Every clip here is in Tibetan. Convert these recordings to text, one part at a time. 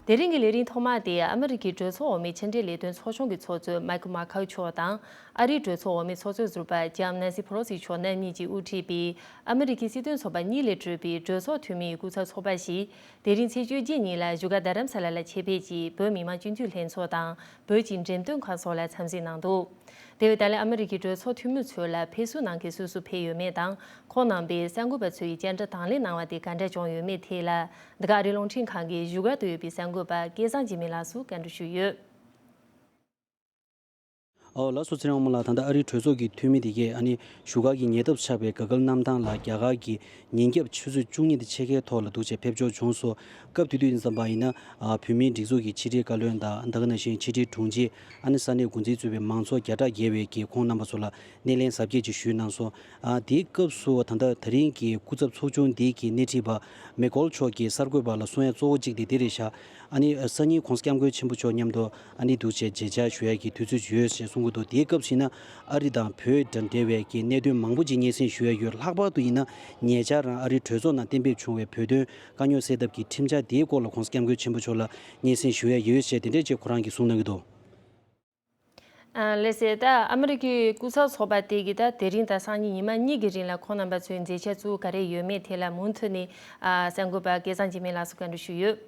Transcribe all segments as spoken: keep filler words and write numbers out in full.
དེ་རིང་གི་ལས་རིམ་ཐོག་མ་དེ་ཨ་མི་རི་ཀའི་གྲོས་ཚོགས་འོག་མའི་ཕྱི་འབྲེལ་ལས་དོན་ཚོགས་ཆུང་གི་ཚོགས་གཙོ་མཱིག་མཱ་ཁའུ་མཆོག་དང་། ཨ་རིའི་གྲོས་ཚོགས་འོག་མའི་ཚོགས་གཙོ་ཟུར་པ་ལྕམ་ནན་སི་ཕེ་ལོ་སི་མཆོག་རྣམ་གཉིས་ཀྱིས་དབུ་ཁྲིད་པའི་ཨ་མི་རི་ཀའི་སྲིད་དོན་ཚོགས་པ་གཉིས་ལས་གྲུབ་པའི་གྲོས་ཚོགས་འཐུས་མིའི་སྐུ་ཚབ་ཚོགས་པ་ཞིག་དེ་རིང་ཚེས་བཅུ་གཅིག་ཉིན་ལ་བཞུགས་སྒར་རྡ་རམ་ས་ལ་ལ་ཆེད་ཕེབས་ཀྱིས་བོད་མི་མང་སྤྱི་འཐུས་ལྷན་ཚོགས་དང་། བོད་ཀྱི་འགྲེམས་སྟོན་ཁང་སོགས་ལ་འཚམས་གཟིགས་གནང་འདུག་དེ་བས་ད་ལན་ཨ་མི་རི་ཀའི་གྲོས་ཚོགས་འཐུས་མི་ཚོ་ལ་ཕེབས་བསུ་གནང་མཁན་སུ་སུ་ཕེབས་ཡོད་མེད་དང་། ཁོང་རྣམ་པས་གསར་འགོད་པ་ཚོ་ཡི་བཅར་འདྲི་དང་ལེན་གནང་བ་དེ་ག་འདྲ་བྱུང་ཡོད་མེད་ཐད་ལ། འདི་ག་ཨ་རིའི་རླུང་འཕྲིན་ཁང་གི་བཞུགས་སྒར་དུ་ཡོད་པའི་གསར་འགོད་པ་སྐལ་བཟང་འཇིགས་མེད་ལགས་སུ་བཀའ་འདྲི་ཞུས་ཡོད། ཨོ་ལགས་སོ། ཚེ་རིང་དབང་མོ་ལགས། ད་ལྟ་ཨ་རིའི་གྲོས་ཚོགས་ཀྱི་འཐུས་མི་དེ་གས་ཨ་ནི་བཞུགས་སྒར་གྱི་ཉེ་འདབས་ཆགས་པའི་ག་གལ་གནམ་ཐང་ལ་རྒྱ་གར་གྱི་ཉིན་རྒྱབ་ཆུ་ཚོད་བཅུ་གཉིས་དང་ཕྱེད་ཀའི་ཐོག་ལ་འདུག་བྱས་ཕེབས་འབྱོར་བྱུང་སོང་། སྐབས་དེ་དུས་ཡིན་ཙམ་པ་ཡིན་ན། ཨ་བོད་མིའི་སྒྲིག་འཛུགས་ཀྱི་ཕྱི་དྲིལ་བཀའ་བློན་དང་། ད་ག་ནང་བཞིན་ཕྱི་དྲིལ་དྲུང་ཆེ། ཨ་ནི་ས་གནས་འགོ་འཛིན་གཙོས་པའི་མང་ཚོགས་བརྒྱ་ཕྲག་བརྒལ་བས་ཀྱིས་ཁོང་རྣམ་པ་ཚོ་ལ་སྣེ་ལེན་གཟབ་རྒྱས་ཅིག་ཞུས་གནང་སོང་། ཨ་དེའི་སྐབས་སུ་ད་ལྟ་དེ་རིང་གི་སྐུ་ཚབ་ཚོགས་ཆུང་འདི་གི་སྣེ་ཁྲིད་པ་མེག་ཀོལ་མཆོག་གིས་གསར་འགོད་པ་ལ་གསུང་ཡ་གཙོ་བོ་གཅིག་དེ་འདི་རེད་ཤག་ཨ་ནི་སང་ཉིན་༸གོང་ས་༸སྐྱབས་མགོན་ཆེན་པོ་མཆོག་མཉམ་དུ་ཨ་ནི་འདུག་བྱས་མཇལ་བཅར་ཞུ་ཡ་གི་དུས་ཚོད་ཡོད་ཅེས་གསུང་གི་འདུག་དེའི་སྐབས་ཤིག་ན་ཨ་རི་དང་བོད་དང་འབྲེལ་བའི་གི་གནད་དོན་མང་པོ་ཅིག་སྙན་སེང་ཞུ་ཡ་ཡོད། ལྷག་པར་དུ་ཡིན་ན་ཉེ་ཆར་རང་ཨ་རིའི་གྲོས་ཚོགས་ནང་གཏན་འབེབས་བྱུང་བའི་བོད་དོན་དཀའ་རྙོག་སེལ་ཐབས་ཀྱི་ཁྲིམས་འཆར་དེའི་སྐོར་ལ་༸གོང་ས་༸སྐྱབས་མགོན་ཆེན་པོ་མཆོག་ལ་སྙན་སེང་ཞུ་ཡ་ཡོད་ཅེས་དེ་འདྲས་ཅིག་ཁོ་རང་གིས་གསུངས་གནང་གི་འདུག་ཨ་ལགས་སོ། ད་ཨ་མི་རི་ཀའི་སྐུ་ཚབ་ཚོགས་པ་དེ་གིས་ད་དེ་རིང་དང་སང་ཉིན་ཉི་མ་གཉིས་ཀྱི་རིང་ལ་ཁོང་རྣམ་པ་ཚོའི་མཛད་འཆར་ཚུར་ག་རེ་ཡོད་མེད་ཐད་ལ་མུ་མཐུད་ནས་ཨ་གསར་འགོད་པ་སྐལ་བཟང་འཇིགས་མེད་ལགས་སུ་བཀའ་འདྲི་ཞུས་ཡོད།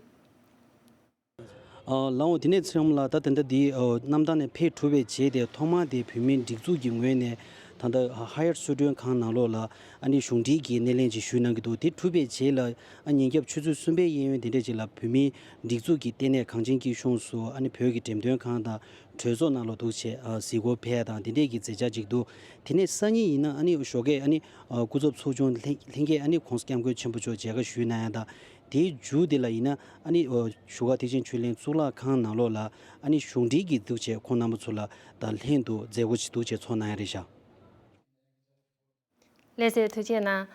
ཨ་ལགས་འོང་། དེ་ནས་ཚེ་རིང་ལགས། ད་དེ་འདྲ་འདི་ཨ་གནམ་ཐང་ནས་ཕེབས་གྲུབ་པའི་རྗེས་དེ་ཐོག་མར་དེ་བོད་མིའི་སྒྲིག་འཛུགས་ཀྱི་ངོས་ནས་ད་ལྟ་ཧ་ཡར་གསོལ་མགྲོན་ཁང་ནང་ལོགས་ལ་ཨ་ནི་གཞུང་འབྲེལ་གྱི་སྣེ་ལེན་ཅིག་ཞུས་གནང་གི་འདུག་དེ་གྲུབ་པའི་རྗེས་ལ་ཨ་ཉིན་རྒྱབ་ཆུ་ཚོད་གསུམ་པའི་གཡས་གཡོན་དེ་འདྲ་ཅིག་ལ་བོད་མིའི་སྒྲིག་འཛུགས་ཀྱི་ལྟེ་གནས་གངས་ཅན་སྐྱིད་གཤོངས་སུ་ཨ་ནི་བོད་ཀྱི་འགྲེམས་སྟོན་ཁང་དང་གྲོས་ཚོགས་ནང་ལ་འདུག་བྱས་ཨ་གཟིགས་སྐོར་ཕེབས་ཡ་དང་དེ་འདྲས་ཀྱི་མཛད་འཆར་ཅིག་འདུག་དེ་ནས་སང་ཉིན་ཡིན་ན་ཨ་ནི་ཞོགས་ཀས་ཨ་ནི་ཨ་སྐུ་ཚབ་ཚོགས་ཆུང་ལྷན་ལྷན་རྒྱས་ཨ་ནི་༸གོང་ས་༸སྐྱབས་མགོན་ཆེན་པོ་མཆོག་མཇལ་ཁ་ཞུས་གནང་ཡ་དང་། དེའི་མཇུག་དེ་ལ་ཡིན་ན་ཨ་ནི་ཨོ་བཞུགས་སྒར་ཐེག་ཆེན་ཆོས་གླིང་གཙུག་ལག་ཁང་ནང་ལོགས་ལ་ཨ་ནི་གཞུང་འབྲེལ་གྱི་འདུག་བྱས་ཁོང་རྣམ་པ་ཚོ་ལ་ད་ལྷན་དུ་མཛད་སྒོ་ཅིག་འདུག་བྱས་ཚོགས་གནང་ཡ་རེད་ཤག་ལགས་སོ། ཐུགས་རྗེ་གནང་།